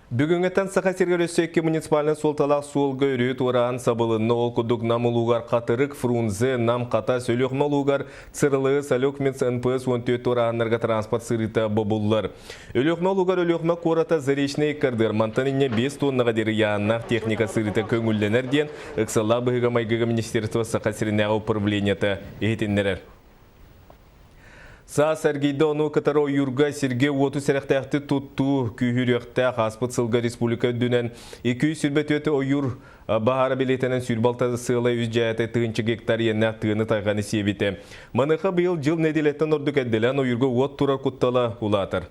Бүгүҥҥүттэн Саха сиригэр өссө икки муниципальнай суолталаах суолга өрүһү туораан сабылынна. Ол курдук Нам улуугар Хатырык, Фрунзе, Нам, Хатас, Өлүөхүмэ улуугар Цырлыы, Салюкминс, НПС 14 туорааһыннарга транспорт сырыыта бобуллар. Өлүөхүмэ улуугар Өлүөхүмэ куората Заречный ыккардыгар мантан инньэ 5 тоннаҕа диэри ыйааһыннаах техника сырыыта көҥүллэнэр диэн ыксаллаах быһыыга-майгыга министерство Саха сиринээҕи управлениета иһитиннэрэр. Саас эргийдэ ону кытары ойуурга сиргэ уоту сэрэхтээхтик туттуу күүһүрүөхтээх. Ааспыт сылга республика үрдүнэн 224 ойуур баһаара бэлиэтэнэн 26 сыала үс дьаайата тыһыынча гектар иэннээх тыаны тайҕаны сиэбитэ. Маныаха быйыл дьыл нэдиэлэттэн ордук эрдэлээн ойуурга уот турар куттала улаатар.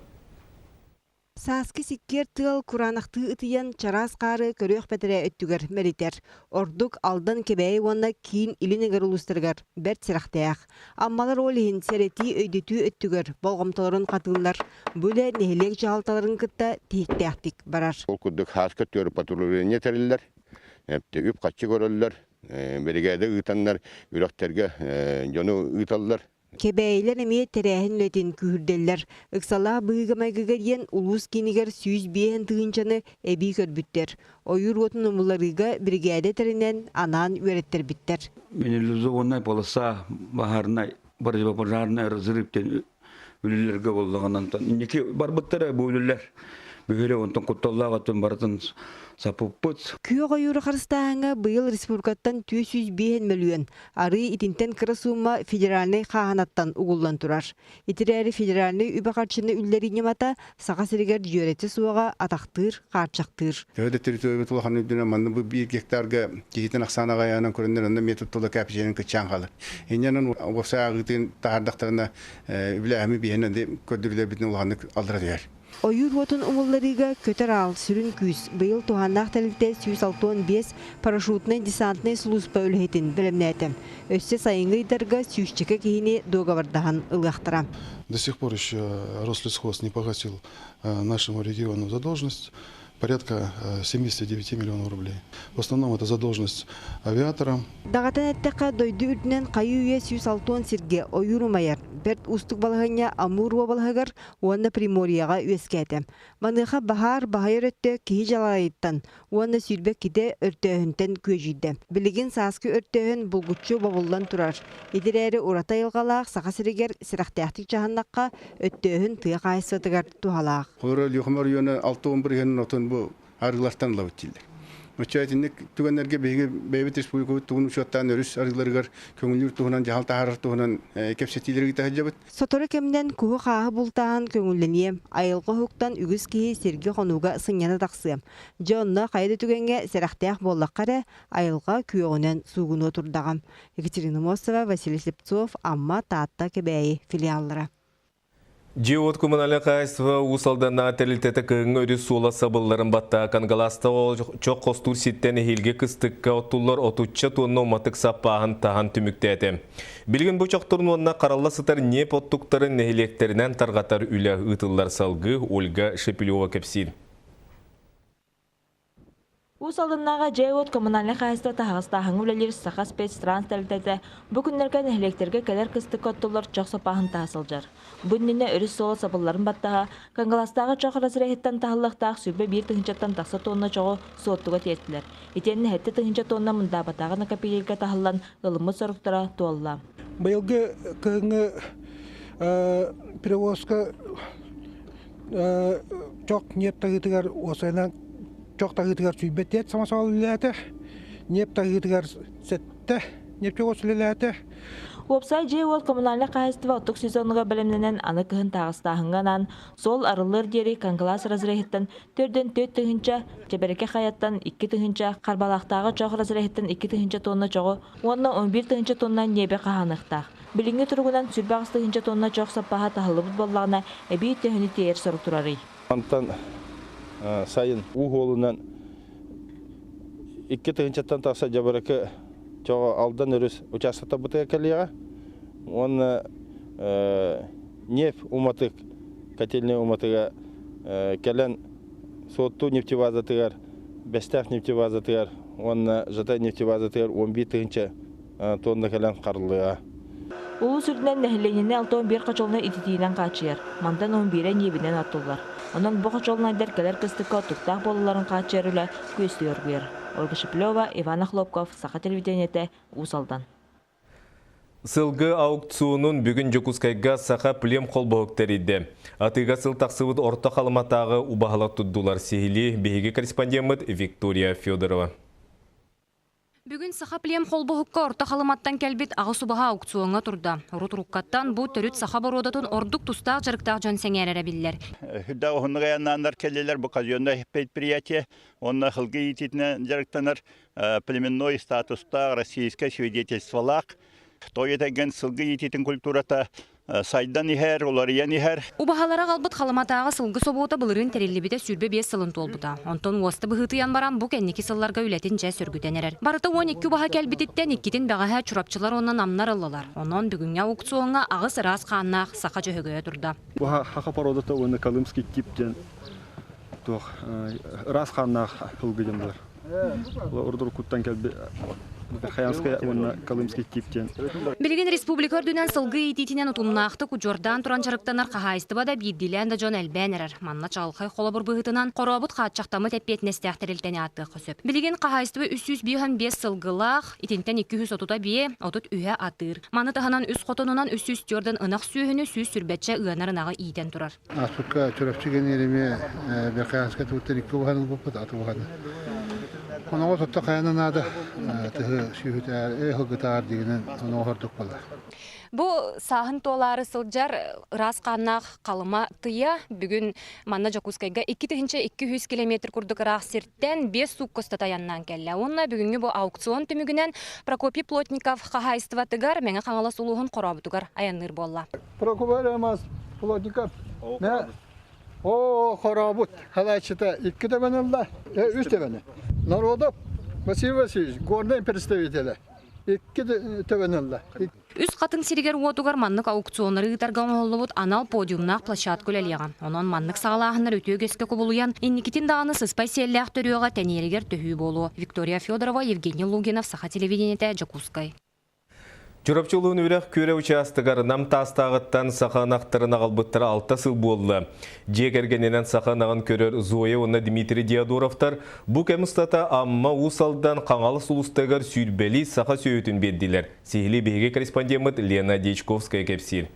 Сааскы сиккиэр тыал кураанахтыы ытыйан, чараас хаары көрүөх бэтэрээ өттүгэр мэлитэр. Ордук Алдан, Кэбээйи уонна Киин Илин эҥэр улуустарыгар бэрт сэрэхтээх. Аммалар ол иһин сэрэтии, өйдөтүү өттүгэр болҕомтолорун хатыыллар. Бу үлэ нэһилиэк дьаһалталарын кытта тиһиктээхтик барар. Ол курдук сааскы өттүгэр патрулирование тэриллэр, үп-харчы көрөллөр, биригээдэ ыытаннар үрэхтэргэ дьону ыыталлар. Кэбээйилэр эмиэ тэрээһин үлэтин күүһүрдэллэр. Ыксалаах быһыыга-майгыга диэн улуус киинигэр 105 тыһыынчаны эбии көрбүттэр. Ойуур уотун умулларыыга биригээдэ тэринэн анаан үөрэттэрбиттэр. Минерализованная полоса баһаарынай противопожарный разрыв диэн үлэлэргэ буоллаҕынан инники барбыттара бу үлэлэр бөһүөлэк онтон кутталлаах өттүн барытын сапыппыт. Күөх ойууру харыстааһыҥҥа быйыл республикаттан 405 мөлүйүөн Арыы итинтэн кыра суумма федеральнай хааһынаттан угуллан турар. Итирээри федеральнай үбэ-харчыны үллэрии ньымата Саха сиригэр дьүөрэтэ суоҕа атахтыыр, хаарчахтыыр. Төһө да территориябыт улахан үрдүнэн манна бу биир гектарга киһитин ахсаана аҕайаанан көрөннөр онно эмиэ туттулла кээпичиэнин кыччаан хаалар. Инньэнэн уопсай ааҕыытын таһаардахтарына үбүлээһими биһиэнэ көрдөрүүлэрбитин улаханнык алдыра түһэр. Ойуур уотун умулларыыга көтөр аал сүрүн күүс быйыл туһааннаах тэрилтэ 165 парашютнай-десантнай сулууспа үлэһитин бэлэмнээтэ. Өссө сайыҥҥы ыйдарга сүүсчэкэ киһини дуогабардаһан ылыахтара. До сих пор еще Рослесхоз не погасил нашему региону задолженность порядка 79 миллионов рублей. В основном это задолженность авиаторам. Даҕатан эттэххэ, дойду үрдүнэн хайыы-үйэ 160 сиргэ ойуур умайар. Бэрт уустук балаһыанньа Амур уобалаһыгар уонна Приморьеҕа үөскээтэ. Маныаха баһаар баһыйар өттө киһи дьалаайыттан уонна 22 өртөөһүнтэн күөдьүйдэ. Билигин сааскы өртөөһүн булгуччу бобуллан турар. Ити эрээри ураты айылҕалаах Саха сиригэр сэрэхтээхтик дьаһаннахха, өттөөһүн тыа хаһаайыстыбатыгар туһалаах. Холобура, Өлүөхүмэ оройуона 61 отун бу арыылартан ылабыт дииллэр. Оччо итинник түгэннэргэ биһиги бэйэбит республикабыт тугун учуоттаан өрүс арыыларыгар көҥүллүүр туһунан дьаһал таһаарар туһунан кэпсэтиилэри ыыта сылдьабыт. Сотору кэминэн куһу-хааһы бултааһын көҥүллэниэ, айылҕа уһуктан үгүс киһи сиргэ-хонууга сынньана тахсыа. Дьэ онно хайа да түгэҥҥэ сэрэхтээх буоллахха эрэ, айылҕа күөҕүнэн суугунуо турдаҕа. Екатерина Мосова, Василий Слепцов, Амма, Таатта, Кэбээйи филиаллара. Дьиэ-уот коммунальнай хаһаайыстыба Уус Алданнааҕы тэрилтэтэ кыһыҥҥы өрүс суола сабылларын баттаа Кангалаастаах чох хостуур сиртэн эһиилги кыстыкка оттуллар отучча туонна уматык саппааһын таһан түмүктээтэ. Билигин бу чохторун уонна харалла сытар ньиэп оттуктарын нэһилиэктэринэн тарҕатар үлэ ыытыллар салгыы Ольга Шепелева кэпсиир. Уус Алданнааҕы дьиэ-уот коммунальнай хаһаайыстыба таһаҕастааһыҥҥа үлэлиир Саха спецтранс тэрилтэтэ бу күннэргэ нэһилиэктэргэ кэлэр кыстыкка оттуллар чох сапааһын таһа сылдьар. Бу иннинэ өрүс суола сабылларын баттаһа, Кангаластааҕы чох разреһыттан таһыллыахтаах 21 тыһыынчаттан тахса тонна чоҕу Суоттуга тиэртилэр. Итиэннэ 7 тыһыынча тонна Мындаабатааҕы накопителгэ таһыллан ылыммыт соруктара туолла. Быйылгы кыһыҥҥы перевозка чох ньиэп таһыытыгар уосайынан чох таһыытыгар сүүрбэт тиэт самосвал үлэлээтэ ньиэп таһыытыгар сэттэ ньиэп чогос үлэлээтэ. Уопсай дьиэ-уот коммунальнай хаһаайыстыба оттук сезонугар бэлэмнэнэн аны кыһын таҕыстааһыҥҥа анаан суол арыллыар диэри Кангалаас разреһыттан төрдөн 4 тыһыынча, Чэбэрэкэ хайаттан 2 тыһыынча, Харбалаахтааҕы чох разреһыттан 2 тыһыынча тонна чоҕу уонна 11 тыһыынча тонна ньиэби хаһааныахтаах. Билиҥҥи туругунан 28 тыһыынча тонна чох саппааһа таһыллыбыт буоллаҕына, эбии төһөнү тиэйэр сорук турарый? Мантан сайын уу уолунан 2 тыһыынчаттан тахса дьабарыкы чоҕо Алдан өрүс учаастактарбытыгар кэлиэҕэ уонна нефть уматык котельнай уматыга кэлэн Суотту нефтебазатыгар, Бэстээх нефтебазатыгар уонна Жатай нефтебазатыгар 11 тыһыынча тонна кэлэн харыллыаҕа. Улуус үрдүнэн нэһилиэнньэни 61 хочуолунай ититиинэн хааччыйар, мантан 11-э ньиэбинэн оттуллар. Онон бу хочуолунайдар кэлэр кыстыкка оттуктаах буолалларын хааччыйар үлэ күөстүү оргуйар. Ольга Шеплева, Иван Охлопков, Саха телевидениетэ, Уус Алдан. Сылгы аукционун бүгүн Дьокуускайга Саха плем холбоһук тэрийдэ. Атыыга сыл тахсыбыт Орто Халыматааҕы убаһалар турдулар. Сиһилии биһиги корреспондеммыт Виктория Федорова. Бүгүн Саха плем холбоһукка Орто Халыматтан кэлбит аҕыс убаһа аукциоҥҥа турда. Урут уруккаттан бу төрүт саха боруодатын ордук тустаах дьарыктаах дьон сэҥээрэрэ биллэр. Үрдээх уһуннук айаннааннар кэллилэр бу казенное предприятие уонна сылгы иитиитинэн дьарыктанар племенной статустаах российскай свидетельстволаах той этэгэн сылгы иитиитин культурата сайдан иһэр, уларыйан иһэр. Убаһалара аҕалбыт Халыматааҕы сылгы собуота былырыын тэриллибитэ 25 сылын туолбута. Онтон уоста быһыытыйан баран бу кэнники сылларга үлэтин дьэ сөргүтэн эрэр. Барыта 12 убаһа кэлбититтэн иккитин бэҕэһээ чурапчылар уонна намнар ыллылар. Онон бүгүҥҥү аукциоҥҥа аҕыс ыраас хааннаах саха дьөһөгөйө турда. Бу саха породата уонна колымский тип диэн туох ыраас хааннаах сылгы диэн буолар. Урдуруккуттан кэлби Верхоянская уонна Колымский тип диэн. Билигин республика үрдүнэн сылгы иитиитинэн утумнаахтык удьуордаан туран дьарыктанар хаһаайыстыба да биирдиилээн да дьон элбээн эрэр. Манна чаҕылхай холобур быһыытынан хорообут хааччахтаммыт эппиэтинэстээх тэрилтэни ааттыахха сөп. Билигин хаһаайыстыба 355 сылгылаах, итинтэн 235, 33 атыыр. Маны таһынан үс хотонунан 304 ынах сүөһүнү 120 ыанар ынаҕы иитэн турар. Ааспыкка Чурапчы кэниэримэ Верхоянскай туруттан икки убаһаны ылбыппыт, аты убаһаны. Оноҕо тотто хайана наада, тыһы сүүһүтээр, ыһылгытаар дигинэн оноҕо ордук буолар. Бу сааһын туолаары сылдьар ыраас хааннаах Халыма тыйа бүгүн манна Дьокуускайга 2200 километр курдук ыраах сиртэн 5 суукка устата айаннаан кэллэ. Уонна бүгүҥҥү бу аукцион түмүгүнэн Прокопий Плотников хаһаайыстыбатыгар Мэҥэ Хаҥалас улууһун хорообутугар айанныыр буолла. Прокопий Плотников О, хорообут халааччыта икки төбөнү ылла, үс төбөнү. Народов Василий Васильевич, горнай представителэ, икки төбөнү ылла. Үс хатыҥ сиригэр-уотугар маннык аукционнары ыытарга оҥоһуллубут анал подиумнаах площадка үлэлиэҕэ. Онон маннык саҕалааһыннар үтүө үгэскэ кубулуйан, инникитин даҕаны сыспай сиэллээх төрүөҕэ тэнийэригэр төһүү буолуо. Виктория Федорова, Евгений Лугинов, Саха телевидениетэ, Дьокуускай. Чурапчы улуун үрэх күөрэ учаастагар Нам Таастааҕыттан саха ынахтарын аҕалбыттара алта сыл буолла. Дьиэ кэргэнинэн саха ынаҕын көрөр Зоя уонна Дмитрий Диодоровтар бу кэм устата Амма, Уус Алдан, Хаҥалас улуустарыгар сүүрбэлии саха сүөһүтүн биэрдилэр. Сиһилии биһиги корреспондеммыт Лена Дьячковская кэпсиир.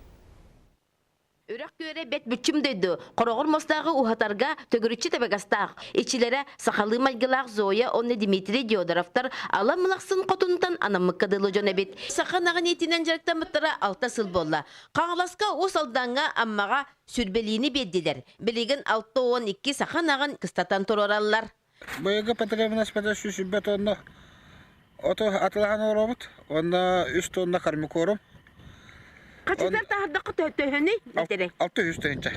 Үрэх күөрэ бэт бүччүм дойду, хороҕор мостааҕы уһатарга төгүрүччү табыгастаах. Иччилэрэ сахалыы майгылаах Зоя уонна Дмитрий Диодоровтар ала мылахсын хотунтан анаммыкка дылы дьон эбит. Саха ынаҕын иитинэн дьарыктаммыттара алта сыл буолла. Хаҥаласка, Уус Алдаҥҥа, Аммаҕа сүрбэлиини биэрдилэр. Билигин 62 саха ынаҕын кыстатан туруораллар. Быйылгы потребность 120 тонна оту атылаһан олоробут. Онно 3 тонна кормикорум. Хачытар таһырдакка төһөнүй битэрэй? 600 тыһыынча.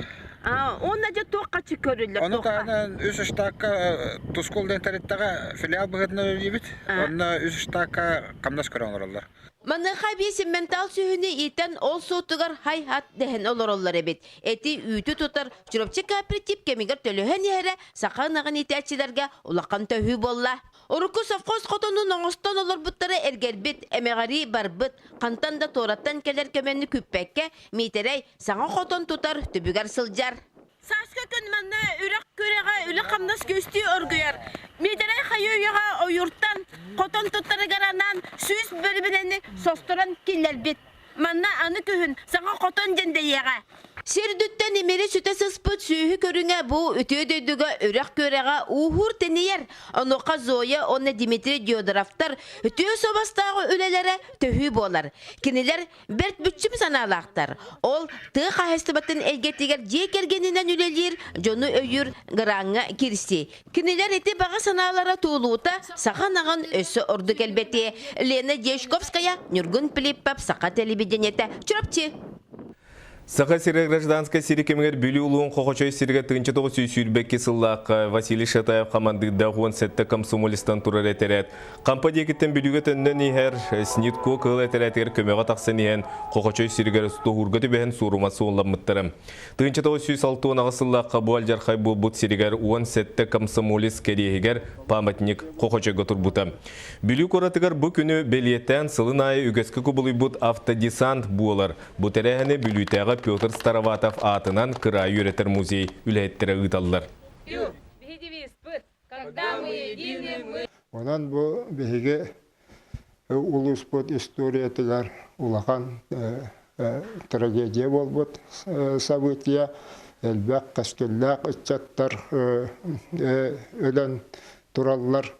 Уонна дьэ туох хачы көрүллэр? Ону таһынан үс штакка Тускул диэн тэрилтэҕэ филиал быһыытынан үлэлиибит. Онно үс штакка хамнас көрөн олороллор. Маныаха эбии симментал сүөһүнү иитэн ол суотугар хай-хат дэһэн олороллор эбит. Эти үүтү тутар Чурапчы кооператив кэмигэр төлөһөн иһэрэ саха ынаҕын иитээччилэргэ улахан төһүү буолла. Урукку совхоз хотонун оҥостон олорбуттара эргэрбит, эмэҕирии барбыт, хантан да туораттан кэлэр көмөнү күүппэккэ Миитэрэй саҥа хотон тутар түбүгэр сылдьар. Сааскы күн манна үрэх күрэҕэ үлэ-хамнас күөстүү оргуйар. Миитэрэй хайыы-үйэҕэ ойууртан хотон туттарыгар анаан 100 бөрүбүнэни состорон киллэрбит. Манна аны күһүн саҥа хотон дьэндэйиэҕэ. Сир үрдүттэн имири сүтэ сыспыт сүөһү көрүҥэ бу үтүө дойдуга үрэх күөрэҕэ ууһуур-тэнийэр. Онуоха Зоя уонна Дмитрий Диодоровтар үтүө суобастаах үлэлэрэ төһүү буолар. Кинилэр бэрт бүччүм санаалаахтар. Ол тыа хаһаайыстыбатын эйгэтигэр дьиэ кэргэнинэн үлэлиир дьону өйүүр граҥҥа киирсии. Кинилэр ити баҕа санаалара туолуута саха ынаҕын өссө ордук элбэтиэ. Лена Дьячковская, Ньургун Пилиппов, Саха телевидениетэ, Чурапчы. Саха сирэ гражданскай сири кэмигэр Бүлүү улууһун Хохочой сиргэ 1922 сыллаахха Василий Шатаев хамандыырдаах 17 комсомолистан турар этэрээт Хампа диэкиттэн Бүлүүгэ төннөн иһэр Снитко кыыл этэрээтигэр көмөҕө тахсан иһэн Хохочой сиригэр тоһуурга түбэһэн суорума суолламмыттара. 1968 сыллаахха бу алдьархай буолбут сиригэр 17 комсомолец кэриэһигэр памятник Хохочойго турбута. Бүлүү куоратыгар бу күнү бэлиэтээн сылын аайы үгэскэ кубулуйбут автодесант буолар. Бу тэрээһини Бүлүүтээҕи Петр Староватов аатынан кыраайы үөрэтэр музей үлэһиттэрэ ыыталлар. Онон бу биһиги улууспут историятыгар улахан трагедия буолбут событие. Элбэх кэскиллээх ыччаттар өлөн тураллар.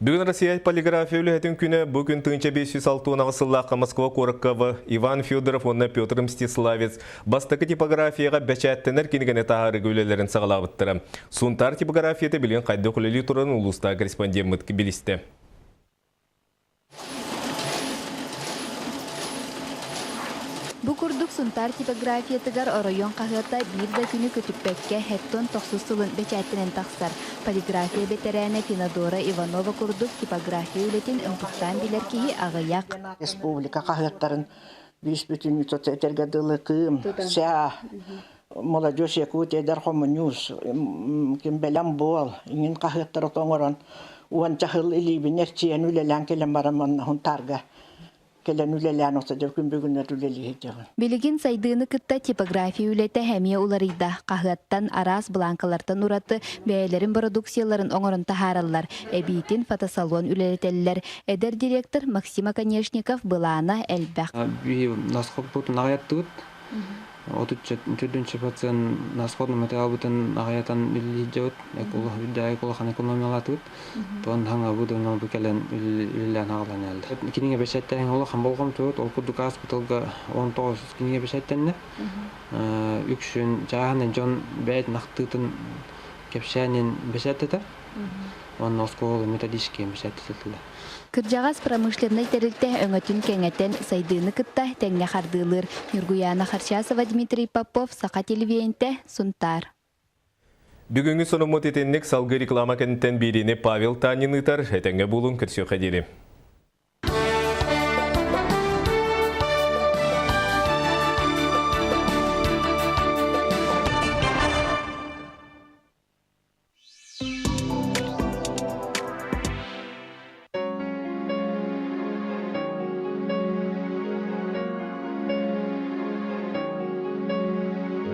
Бүгүн Россия полиграфия үлэһитин күнэ бу күн 1568 сыллаахха Москва куоракка Иван Федоров уонна Петр Мстиславец бастакы типографияҕа бэчээттэнэр кинигэни таһаарыыга үлэлэрин саҕалаабыттара. Сунтаар типографията билигин хайдах үлэлии турарын улуустааҕы корреспондеммыт билистэ. Бу курдук Сунтаар типографиятыгар оройуон хаһыата биир да күнү көтүппэккэ хэттон тохсус сылын бэчээттэнэн тахсар. Полиграфия бэтэрээнэ Финодора Иванова курдук типография үлэтин ымпыктаан билэр киһи аҕыйах. Республика хаһыаттарын бүүс бүтүннүү этэргэ дылы кыым, ся, молодежь Якутия, эдэр хомуньуус, ким бэлэм буол, иҥин хаһыаттары оҥорон уонча сыл илиибин эрчийэн үлэлээн кэлэн баран манна Сунтаарга кэлэн үлэлээн отодьор күн бүгүннэр үлэлии сылдьабын. Билигин сайдыыны кытта типография үлэтэ эмиэ уларыйда. Хаһыаттан, араас бланкалартан ураты бэйэлэрин бородууксуйаларын оҥорон таһаараллар. Эбиитин фотосалон үлэлэтэллэр. Эдэр директор Максим Оконешников былаана элбэх. Биһи насхоппутун аҕыйаттыбыт. Отучча төрдүнчү процент расходный материалбытын аҕыйатан үлэлиирдьэбит. Үрдээги улахан экономиялаатыбыт. Туон хаҥа бу бу кэлэн үлэлээн аҕалан эллэ. Кинигэ бэчээттээһин улахан болҕомтобут. Ол курдук ааспыт сылга 19 кинигэ бэчээттэннэ. Үксүн чааһынай дьон бэйэтин ахтыытын кэпсээнин бэчээттэтэр. Уонна оскуола методический бэчээттэтэллэр. Кырдьаҕас промышленнай тэрилтэ өҥөтүн кэҥэтэн, сайдыыны кытта тэҥҥэ хардыылыыр. Ньургуйаана Харчасова, Дмитрий Попов, Саха телевидениетэ, Сунтаар. Бүгүҥҥү сонуммут итинник салгыы реклама кэнниттэн биэриини Павел Танин ыытар. Этэҥҥэ буолуҥ, көрсүөххэ диэри.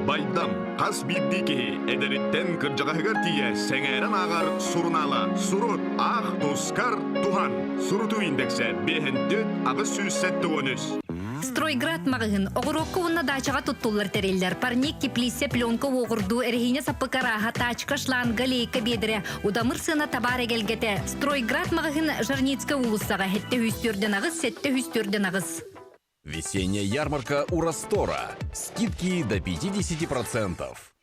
Байдам хас биирдии киһи эдэриттэн кырдьаҕаһыгар тиийэ сэҥээрэн ааҕар сурунаала Сурут аах тускар туһан сурутуу индексэ биэһэнтүт 873. Стройград маҕаһыын оҕуруокка уонна даачаҕа туттуллар тэриллэр. Парник, теплица, пленка уоҕурдуу, эрэһиинэ саппыка арааһа, тачка, шланга, лейка биэдэрэ, удамыр сыана табаар эгэлгэтэ. Стройград маҕаһыын Жарницкая уулуссаҕа 748 748. Весенняя ярмарка у Растора. Скидки до 50%.